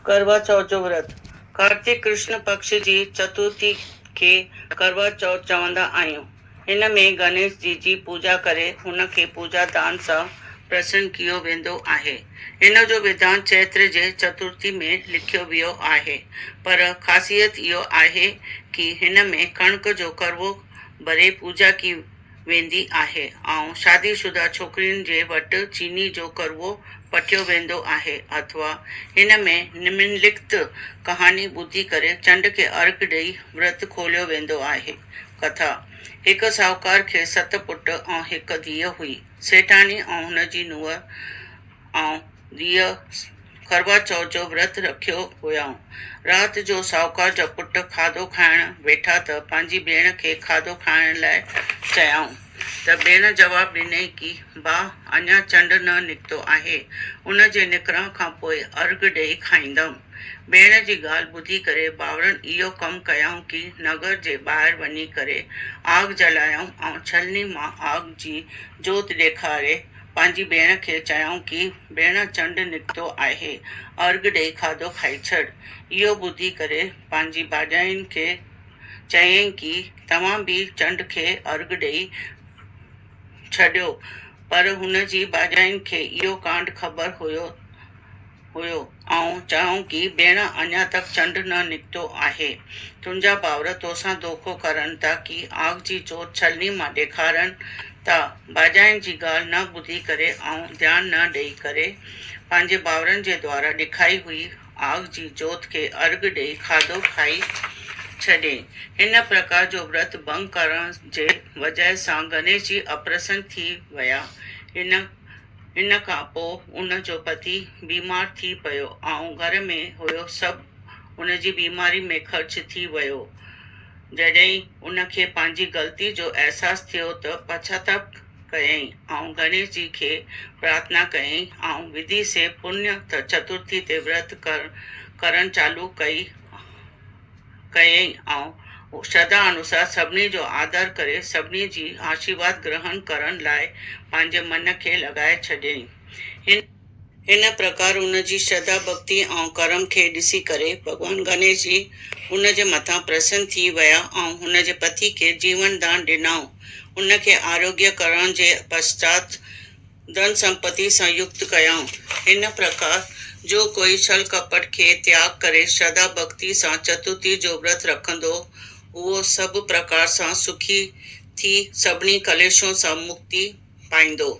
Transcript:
ڪروا چوٿ جو ورت، ڪارتڪ ڪرشن پڪش جي چترٿي کي ڪروا چوٿ چوندا آهيون. هن ۾ گڻيش جي جي پوڄا ڪري هن کي پوڄا دان سان پرسن ڪيو ويندو آهي. هن جو وڌان چيتر جي چترٿي ۾ لکيو ويو آهي. پر خاصيت اهو آهي ڪي هن ۾ ڪڻڪ جو ڪروو ڀري پوڄا ڪي ويندي آهي ۽ شادي شده ڇوڪرين جي وٽ چيني جو ڪروو پٽيو ويندو آهي اٿوا هن ۾ نمنلکت ڪهاڻي ٻڌي ڪري چنڊ کي ارگهه ڏئي ورت کوليو ويندو آهي. ڪٿا، هڪ ساهوڪار کي ست پٽ ۽ هڪ ڌيء هئي. سيٺاڻي ۽ هن جي نونهن ۽ ڌيء ڪروا چوٿ جو ورت رکيو هيائون. رات جو ساهوڪار جا پٽ کاڌو کائڻ ويٺا ته پنهنجي ڀيڻ کي کاڌو کائڻ لاء چيائون ته ڀيڻ جواب ڏنائين ڪي ڀاء اڃا چنڊ نه نڪتو آهي، ان جي نڪرڻ کان پوء ارگهه ڏئي کائيندم. ڀيڻ جي ڳالهه ٻڌي ڪري ڀائرن اهو ڪم ڪيائون ڪي نگر جي ٻاهر وڃي ڪري آگ جلايائون ۽ ڇلني مان آگ جي جوت ڏيکاري پنهنجي ڀيڻ کي چيائون ڪي ڀيڻ چنڊ نڪتو آهي ارگهه ڏئي کاڌو کائي ڇڏ. اهو ٻڌي ڪري پنهنجي ڀاڄاين کي چيائين ڪي توهان به چنڊ کي ارگهه ڏئي ڇڏيو پر هن جي ڀاڄاين کي اهو ڪانڊ خبر هيو هيو ۽ چيائون ڪي ڀيڻ اڃا تڪ چنڊ نه نڪتو آهي تنهنجا ڀائر توسان دوکو ڪرن ٿا ڪي آگ جي جوت ڇلني مان ڏيکارن ٿا ڀاڄاين جي ڳالهه نه ٻڌي ڪري ۽ ڌيان نه ڏئي ڪري پنهنجي ڀائرن جي دوارا ڏکائي هئي آگ جي جوت کي ارگهه ڏئي کاڌو کائي ڇڏيائين هن پرڪار جو ورت ڀنگ ڪرڻ جي وجهه سان گنيش جي اپرسن ٿي ويا هن ان کان پوء ان جو پتي بيمار ٿي پيو ۽ گهر ۾ هيو سڀ ان جي بيماري ۾ خرچ ٿي ويو. جڏهن ان کي پنهنجي غلطي جو احساس ٿيو ته پڇاتاپ ڪيائين ۽ گڻيش جي کي پرارٿنا ڪيائين ۽ وڌي سي پڃ چترٿي تي ورت ڪرڻ چالو ڪئي. ڪيائين ۽ شرڌا انوسار سڀني جو آدر ڪري سڀني جي آشيرواد گرهڻ ڪرڻ لاء پنهنجي من کي لڳائي ڇڏيائين. هن پرڪار ان جي شرڌا ڀڳتي ۽ ڪرم کي ڏسي ڪري ڀڳوان گڻيش جي ان جي مٿان پرسن ٿي ويا ۽ هن جي پتي کي جيون دان ڏنائون. ان کي آروگيه ڪرڻ جي پشچات ڌن سمپتي سان يڪت ڪيائون. هن پرڪار جو ڪوئي ڇل ڪپٽ کي تياڳ ڪري شرڌا ڀڳتي سان چترٿي جو ورت رکندو، اهو سڀ پرڪار سان سکي ٿي سڀني ڪليشون سان مڪتي پائيندو.